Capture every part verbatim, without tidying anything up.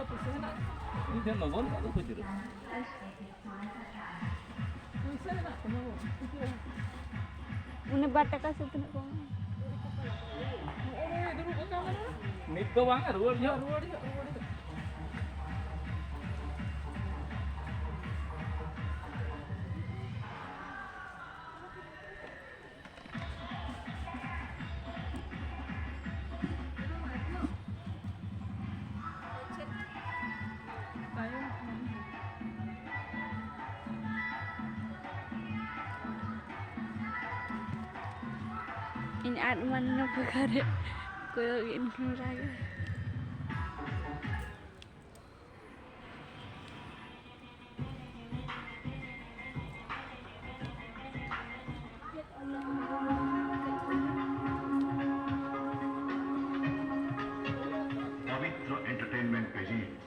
ᱤᱧ ᱴᱷᱮᱱ ᱫᱚ ᱵᱟᱹᱱᱩᱜᱼᱟ, ᱟᱫᱚ ᱠᱷᱩᱪᱨᱟᱹ᱾ ᱯᱩᱭᱥᱟᱹ ᱦᱮᱱᱟᱜ ᱛᱤᱧᱟ ᱵᱟᱹᱵᱩ, ᱠᱷᱩᱪᱨᱟᱹ᱾ ᱩᱱᱤ ᱵᱟᱨ ᱴᱟᱠᱟ ᱥᱮ ᱛᱤᱱᱟᱹᱜ ᱠᱚ ᱮᱢᱟ? ᱱᱚᱜᱼᱚᱭ ᱫᱩᱲᱩᱵ ᱟᱠᱟᱱᱟ᱾ ᱱᱤᱛ ᱫᱚ ᱵᱟᱝ, ᱨᱩᱣᱟᱹᱲ ᱧᱚᱜ᱾ ᱨᱩᱣᱟᱹᱲ ᱧᱚᱜ, ᱨᱩᱣᱟᱹᱲ ᱧᱚᱜ᱾ ᱤᱧ ᱟᱫ ᱢᱟᱱᱱᱚ ᱯᱷᱟᱸᱠᱟ ᱨᱮ ᱠᱚᱭᱚᱜ ᱤᱧ ᱨᱟᱜᱟ᱾ Pavitra Entertainment presents.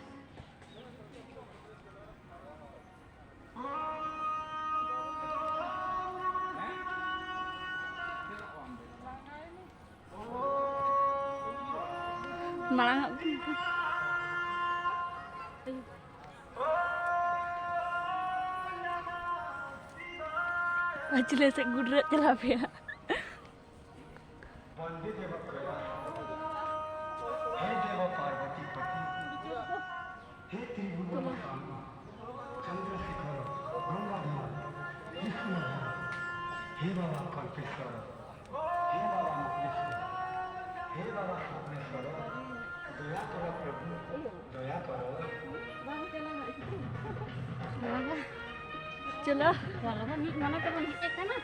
ᱢᱟᱲᱟᱝ ᱟᱜ ᱵᱚᱱ ᱯᱟᱹᱪᱷᱞᱟᱹ ᱥᱮᱫ ᱜᱩᱰᱨᱟᱹᱜ ᱪᱟᱞᱟᱣ ᱯᱮᱭᱟ᱾ वंदे देव प्रयाग। हे देव पार्वती पति, हे त्रिभुवन स्वामी, चंद्रशेखर, गंगाधर, कृष्णधर, हे बाबा कल्पेश्वर, हे बाबा मुक्तेश्वर, हे बाबा सुक्लेश्वर, दया करो प्रभु, दया करो। ᱪᱚᱞᱚ᱾ ᱪᱚᱞᱚ, ᱢᱤᱫ ᱢᱚᱱᱮ ᱛᱮᱵᱚᱱ ᱦᱮᱡ ᱟᱠᱟᱱᱟ᱾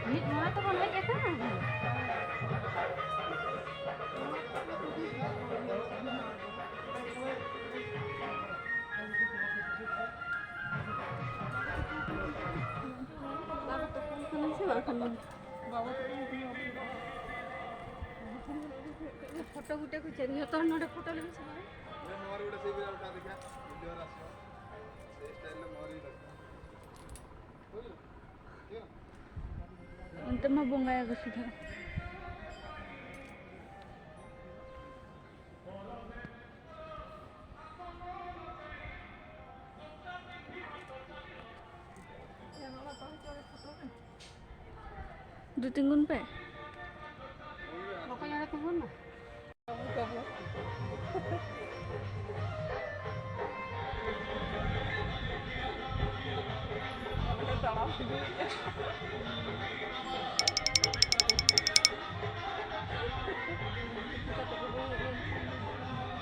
ᱢᱤᱫ ᱢᱚᱱᱮ ᱛᱮᱵᱚᱱ ᱦᱮᱡ ᱟᱠᱟᱱᱟ᱾ ᱯᱷᱳᱴᱳ ᱯᱷᱳᱴᱳ ᱠᱚ ᱪᱮᱫ? ᱡᱚᱛᱚ ᱦᱚᱲ ᱱᱚᱰᱮ ᱯᱷᱳᱴᱳ ᱞᱟᱹᱜᱤᱫ ᱥᱮ ᱵᱟᱝ? ᱱᱚᱣᱟ ᱨᱮ ᱜᱚᱴᱟ ᱥᱮ ᱵᱮᱲᱟ ᱩᱴᱷᱟ ᱫᱮᱠᱷᱟ, ᱵᱷᱤᱰᱤᱭᱳ ᱨᱟᱥ ᱥᱮ ᱥᱴᱟᱭᱤᱞ ᱨᱮ ᱱᱚᱣᱟ ᱨᱮ ᱞᱟᱜᱟ᱾ ᱵᱩᱡᱽ ᱞᱮ? ᱴᱷᱤᱠ ᱜᱮᱭᱟ? ᱛᱮᱢᱟ ᱵᱚᱸᱜᱟᱭᱟ ᱠᱚ ᱥᱩᱫᱷᱟᱹ᱾ ᱫᱩ ᱛᱤᱸᱜᱩᱱ ᱯᱮ᱾ ᱵᱟᱠᱚ ᱧᱮᱞ ᱛᱤᱸᱜᱩᱱ ᱢᱮ᱾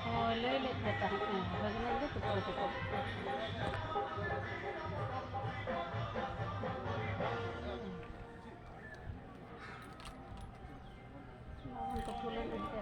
ᱦᱳᱭ, ᱞᱟᱹᱭ ᱞᱮᱫ ᱜᱮ ᱛᱟᱦᱮᱸᱫ, ᱵᱷᱟᱹᱜᱽᱱᱟᱹ ᱜᱮ ᱛᱩᱯᱩ ᱛᱩᱯᱩ᱾ ᱱᱚᱣᱟ ᱵᱚᱱ ᱛᱩᱯᱩ ᱞᱮᱱ ᱜᱮ᱾